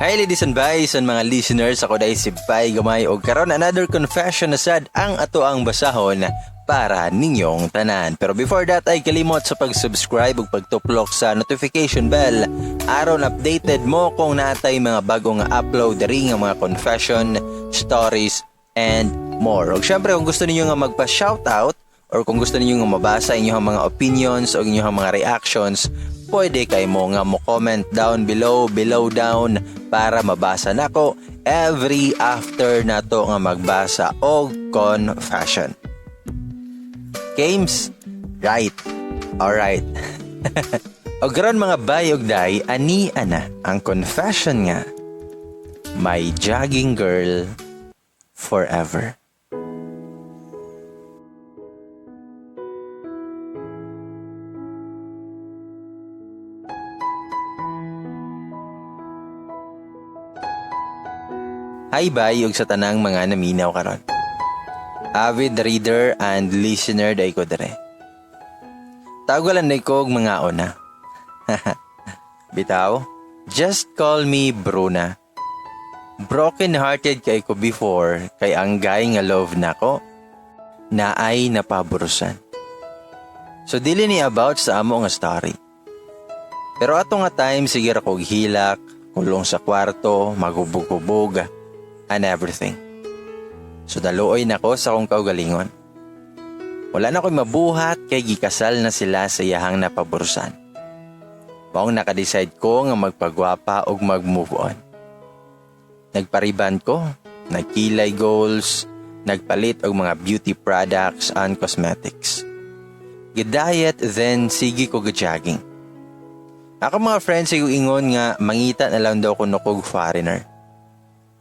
Hi, ladies and boys and mga listeners, ako dahil si Bay Gamay og karon another confession na sad ang ato ang basahon para ninyong tanan. Pero before that ay kalimot sa pag-subscribe ug pagtuplok sa notification bell aron updated mo kung natay mga bagong upload diri nga mga confession, stories, and more. Ug syempre, kung gusto ninyo nga magpa-shoutout or kung gusto ninyo nga mabasa inyong mga opinions o inyong mga reactions, pwede kay mo nga mo comment down below, below down para mabasa nako every after nato nga magbasa og confession. Games? Right. Alright. Og karon, mga bay og day, ani ana ang confession nga "My Jogging Girl Forever." Hi, bay ug sa tanang mga naminaw karon. Avid reader and listener day ko dere. Tawagan day ko og mga una. Bitaw, just call me Bruna. Broken hearted kay ko before kay ang guy nga love nako naay napaburusan. So dili ni about sa amo nga story. Pero ato nga time, sige ra kog hilak, kulong sa kwarto, magubog-hubog, and everything. So naluoy nako sa akong kaugalingon. Wala na ko'y mabuhat kay gikasal na sila sa iyahang napaburusan. Maong nakadecide ko nga magpagwapa og mag-move on. Nagpariban ko, nagkilay goals, nagpalit og mga beauty products and cosmetics. Gidayet, then sige ko ga-jogging. Ako mga friends ay ingon nga mangita na lang daw kuno kog foreigner.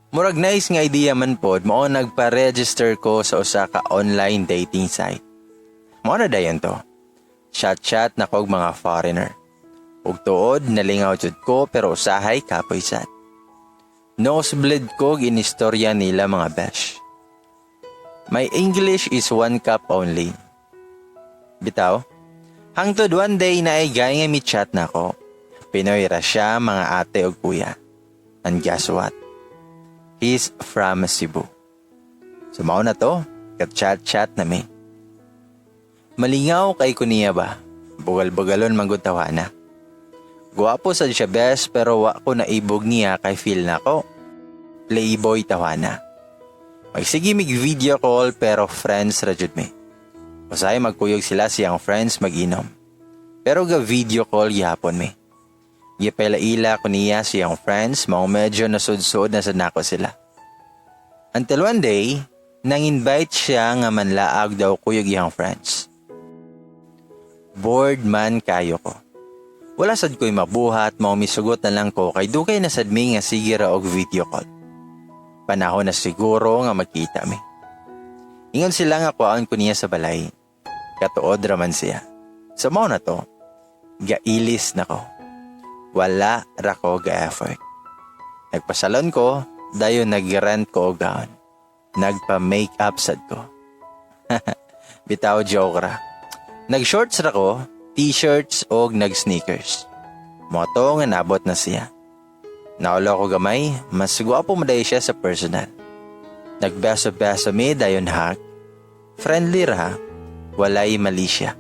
Murag nice nga idea man pod, mao nagpa-register ko sa usa ka online dating site. Mao na dayon to. Chat-chat na kog mga foreigner. Ug tuod nalingaw jud ko, pero usahay kapoy sad. Nosebleed ko ginistorya nila, mga besh. My English is one cup only. Bitaw. Hangtod one day na ay gay nga mi chat na ko. Pinoy ra siya, mga ate ug kuya. And guess what? He's from Cebu. So mao na to, kat-chat-chat na mi. Malingaw kay ko niya ba? Bugal-bugalon man gud tawana. Guwapo sad siya, bes, pero wa ko naibog niya kay feel na ko playboy tawana. Magsige mig video call pero friends ra jud mi. Usahay magkuyog sila siyang friends mag-inom. Pero ga video call gihapon mi. Gipaila-ila ko niya siyang friends, mao medyo nasudsood na sa nako sila. Until one day, nang-invite siya nga manlaag daw kuyog iyang friends. Bored man kayo ko. Wala sad ko'y mabuhat, mao misugot na lang ko kay dugay na sad mi nga sige ra og video call. Panahon na siguro nga magkita mi. Ingon sila nga kuhaan ko niya sa balay. Katuod raman siya. Sa mao na to, gailis na ko. Wala ra ko ga-effort. Nagpasalon ko, dayon nag-rent ko og gown. Nagpa-makeup sad ko. Bitaw, joke ra. Nag-shorts ra ko, t-shirts og nag-sneakers. Mao to nga nabot na siya. Naulo ko gamay, mas gwapo mo siya sa personal. Nagbeso-beso mi, dayon hug. Friendly ra, walay mali siya.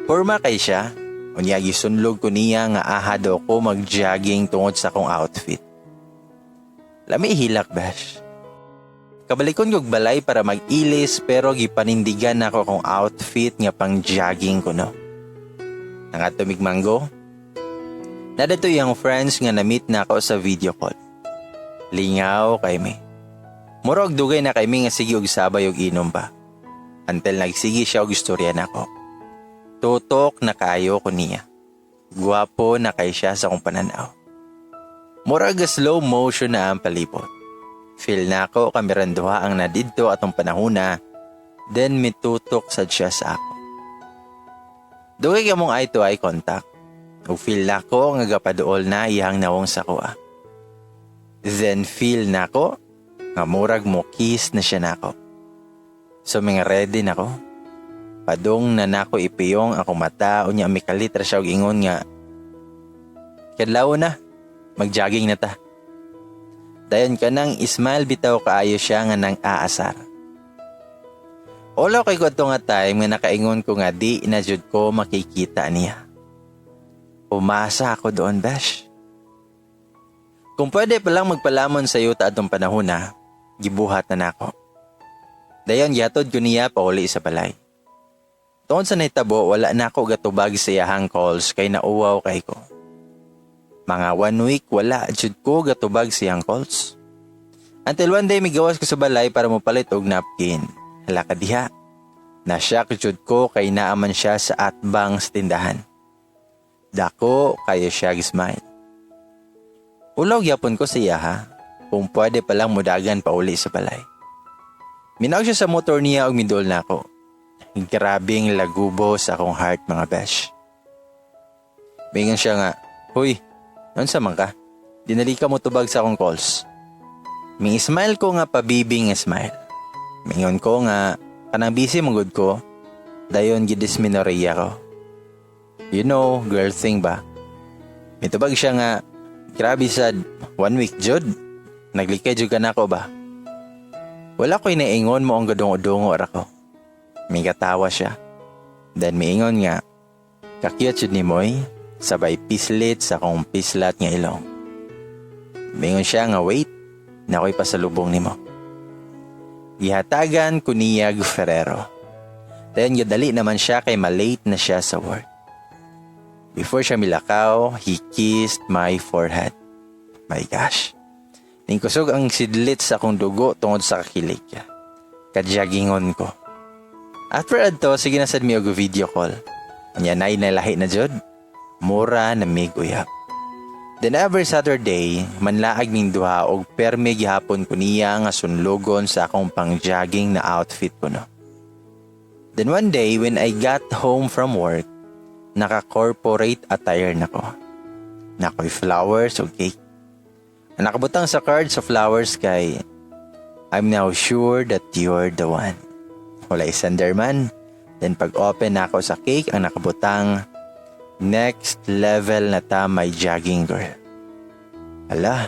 Porma kay siya, unya gisunlog ko niya nga aha daw ko mag-jogging tungod sa akong outfit. Lami hilak, besh. Kabalikon kog balay para mag-ilis pero gipanindigan nako akong outfit nga pang jogging ko no. Nangadto mig Mango. Naa didto iyang friends nga na-meet na ako sa video call. Lingaw kay mi. Murag dugay na kay mi nga sige og sabay og inom ba. Until nagsige siya og istorya nako. Tutok na kayo ko niya. Gwapo na kay siya sa akong pananaw. Murag slow motion na ang palibot. Feel na ako kami duha ang nadidto atong panahona, then mitutok sad siya sa ako. Dugay kamong eye to eye contact. Ug feel na ko nga gapaduol na iyang nawong sa kuha. Then feel na ko nga murag mo kiss na siya nako. So mga ready na ko. Padung na nako ipiyong akong mata, unya mikalit ra siya og ingon nga, "Kadlaw na." Mag-jogging na ta. Dayon kanang smile bitaw kaayo siya nga nang aasar. Ulaw kay ko adto nga time nga nakaingon ko nga di na jud ko makikita niya. Umasa ako doon, besh. Kung pwede palang magpalamon sa yuta atong panahon na, gibuhat na nako. Dayon gihatod ko niya pauli sa balay. Tuon sa nahitabo, wala na ako gatubag sa iyahang calls kay nauwaw kay ko. Mga 1 week wala jud ko gatubag sa iyang calls. Until one day migawas ko sa balay para mopalit og napkin. Hala ka diha. Na-shock jud ko kay naaman siya sa atbang sa tindahan. Dako kayo siya smile. Ulaw gyapon ko sa iya ha, kung pwede palang mudagan pauli sa balay. Minaw siya sa motor niya og midol na ako. Grabing lagubo sa akong heart, mga besh. Mingon siya nga, "Huy, unsa man ka? Dinali ka mo tubag sa akong calls." Mi smile ko nga pabibing nga smile. Mingon ko nga, kanang busy man gud ko, dayon gidisminoria ko. You know, girl thing ba? Mitubag siya nga, "Grabe sad, 1 week jud. Naglikay jud ka nako ba?" Wala ko'y naingon mo ang gadungo-dungo ra ko. Migatawa siya. Then miingon nga, "Ka-cute jud ni moy," sabay pislit sa akong pislat nga ilong. Miingon siya nga, "Wait, na ako'y pasalubong nimo." Gihatagan ko niyag Ferrero. Then gadali naman siya kay malate na siya sa work. Before siya milakaw, he kissed my forehead. My gosh. Ningkusog ang sidlit sa akong dugo tungod sa kakilig. Kadyagingon ko. After adto, sige na sad mi og video call. Anya nay nalahi na jud. Mura na mig uyab. Then every Saturday, manlaag ning duha og permi gihapon ko niya nga sunlugon sa akong pang-jogging na outfit ko no. Then one day, when I got home from work, naka-corporate attire na ko. Nakoy flowers o cake. Ang nakabutang sa card sa flowers kay, "I'm now sure that you're the one." Wala sender man. Then pag-open na ako sa cake, ang nakabutang, "Next level na ta, my jogging girl." Ala,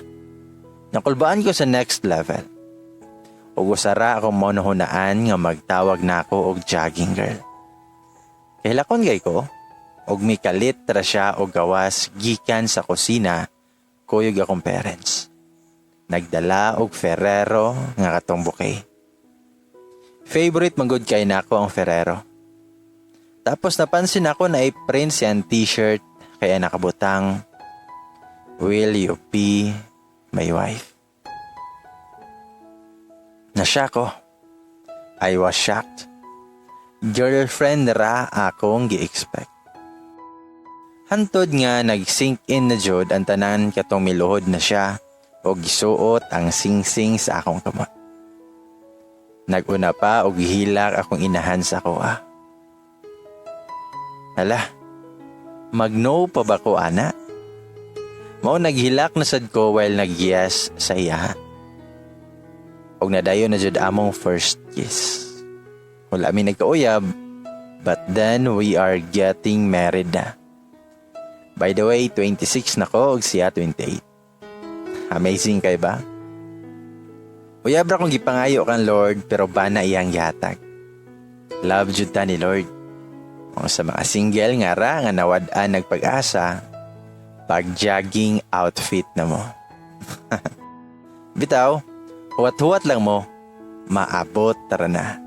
nakulbaan ko sa next level. Ug usara akong monohunaan nga magtawag na ako og jogging girl. Kahilakon gay ko, og mikalit ra siya og gawas gikan sa kusina kuyog akong parents. Nagdala og Ferrero nga katong bouquet. Favorite man gud kay nako ang Ferrero. Tapos napansin ako na i-print siyang t-shirt kaya nakabutang, "Will you be my wife?" Nasya ko. I was shocked. Girlfriend ra akong gi-expect. Hantod nga nag-sink in na jud ang tanan katong miluhod na siya o gisuot ang singsing sa akong kamot. Nag-una pa og gihilak akong inahan sa ako ah. Hala, mag-no pa ba ko ana? Mao naghilak na sad ko while nag-yes sa iya. Og nadayon na jud among first kiss. Wala mi nagkauyab, but then we are getting married na. By the way, 26 na ko og siya 28. Amazing kay ba? Uyab ra kong gipangayo kan Lord pero bana iyang gihatag. Love jud ta ni Lord. Mga sa mga single nga ra nga nawad-an nagpag-asa, pag-jogging outfit na mo. Bitaw, huwat-huwat lang mo, maabot tara na.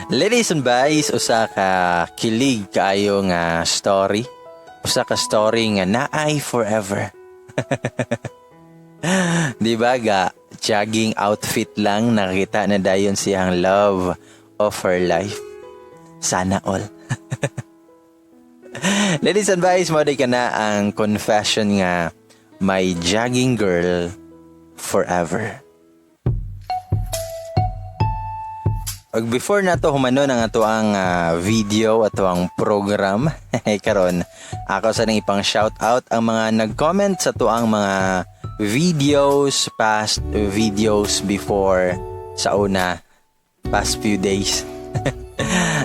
Ladies and boys, usa ka kilig kaayo nga story. Usa ka story nga naay forever. Di ba ga, jogging outfit lang nakita na dayon siyang love of her life. Sana all. Ladies and boys, mo ka na ang confession nga my jogging girl forever. Ug before nato humano ang ato ang video ato ang program karon, ako sa nang ipang shout out ang mga nag-comment sa ato ang mga videos, past videos before sa una, past few days.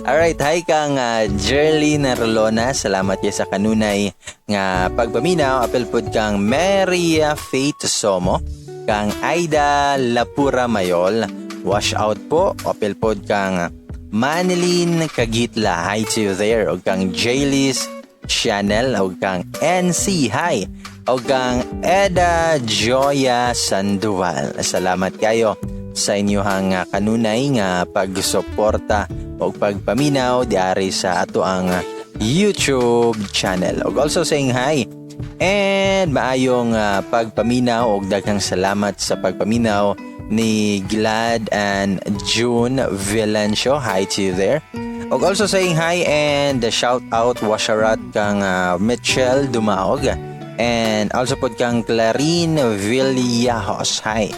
Alright, hi kang Jerlyn Rolona. Salamat kay sa kanunay nga pagpaminaw. Apil pod kang Maria Faith Somo, kang Aida Lapura Mayol. Wash out po. Apil pod kang Manilyn Kagitla. Hi to you there. O kang Jaylis Channel. O kang NC. Hi. O kang Eda Joya Sandoval. Salamat kayo sa inyong kanunay nga pagsuporta o pagpaminaw diari sa ato ang YouTube channel. Og also saying hi and maayong pagpaminaw og daghang salamat sa pagpaminaw ni Glad and June Vilencio. Hi to you there. Og also saying hi and shout out washarat kang Mitchell Dumaog and also pod kang Clarine Villajos. Hi.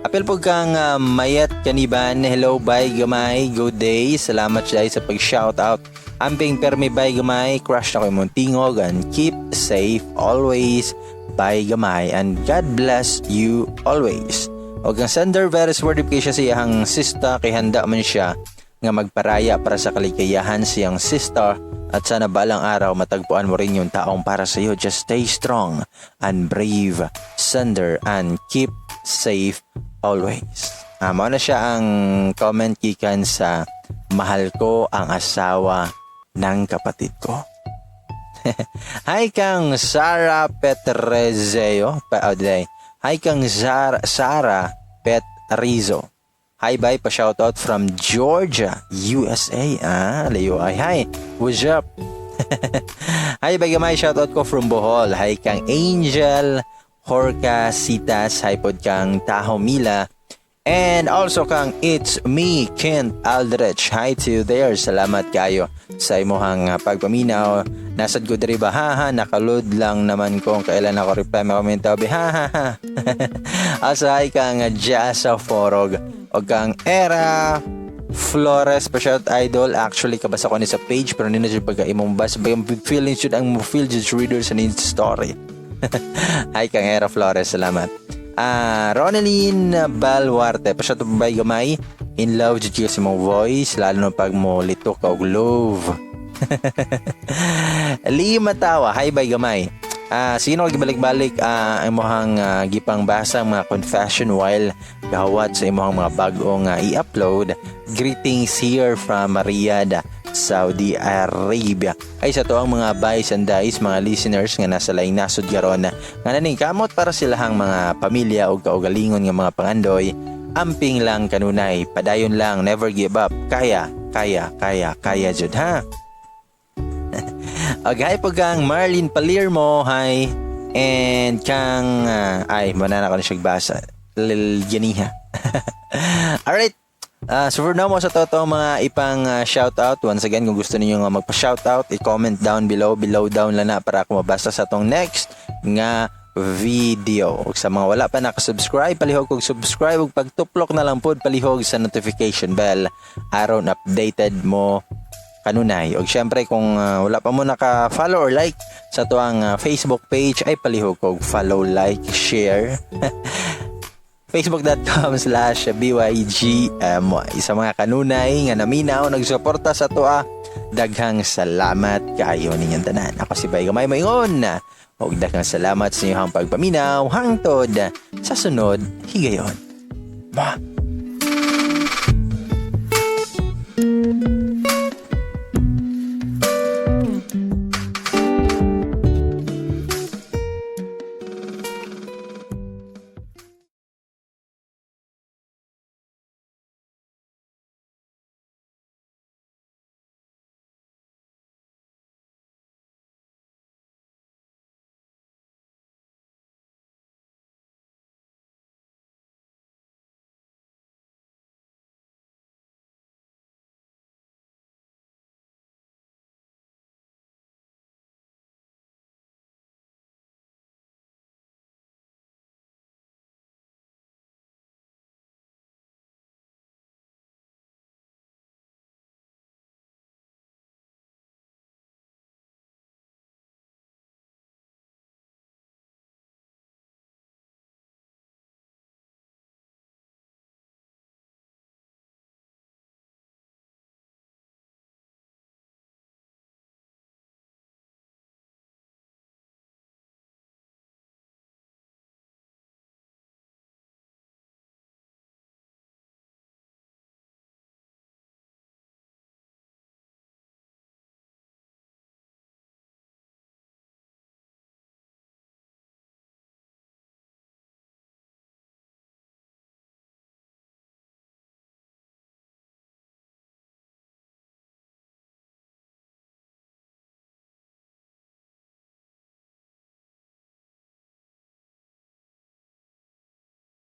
Apil po kang Mayat Kaniban. Hello, bye gamay. Good day. Salamat siya sa pag-shout out. Amping permi, bay gamay. Crush na ko imong tingog and keep safe always. Bye gamay and God bless you always. Og ang sender, very supportive kay siya sa iyang sister kay handa man siya nga magparaya para sa kaligayahan siyang sister at sana balang araw matagpuan mo rin yung taong para sa iyo. Just stay strong and brave, sender, and keep safe always. Mao na siya ang comment gikan sa "Mahal ko ang asawa ng kapatid ko." Hi kang Sarah Petrezeo. Pa, oh, day. Hi kang Sarah Petrizo. Hi bye, pa shoutout from Georgia, USA. Ah, layo ay. Hi, what's up? Hi bye gamay, shoutout ko from Bohol. Hi kang Angel Horca Citas. Hi pod kang Taho Mila. And also kang It's Me, Kent Aldrich. Hi to you there. Salamat kayo sa imuhang pagpaminaw. Nasad ko diri ba? Ha ha, nakalod lang naman kung kailan ako reply makomento. Ha ha ha. Also hi kang Jasa Forog o kang Era Flores pa, shout idol. Actually, kabasa ko ni sa page pero hindi na siya pagka imong basa ba yung feelings jud ang mo feel jud reader sa ni story. Hi kang Era Flores, salamat. Roneline Baluarte, pa shout bay gamay. In love jud sa imong voice, lalo na pag mo litok ka og love. Lee Matawa, hi bay gamay. Sino gibalik-balik imong gipang basa ang mga confession while gahawat sa imong mga bag-ong i-upload. Greetings here from Riyadh, Saudi Arabia. Ay sa to ang mga bays and days, mga listeners nga nasa laing nasod karon nga naning kamot para silahang mga pamilya o kaugalingon nga mga pangandoy. Amping lang kanunay, padayon lang, never give up. Kaya, kaya, kaya, kaya jud ha. Okay, po kang Marlene Palermo, hi. And kang, ay, muna na ako na siya basa. Lil Ganiha. Alright. So for now mo sa totoo mga ipang shoutout. Once again, kung gusto niyo nga magpa-shoutout, i-comment down below, below down lang na para ako mabasa sa atong next nga video. Ug sa mga wala pa nakasubscribe, palihog kog subscribe ug pagtuplok na lang pod palihog sa notification bell aron updated mo kanunay. Og syempre kung wala pa mo naka-follow or like sa tuang Facebook page ay palihog kog follow, like, share. facebook.com/bygmy. Sa mga kanunay nga naminaw, nagsuporta sa atoa, daghang salamat kaayo ninyong tanan. Ako si Bay Gamay Maingon. Og daghang salamat sa inyong pagpaminaw hangtod sa sunod higayon. Ma.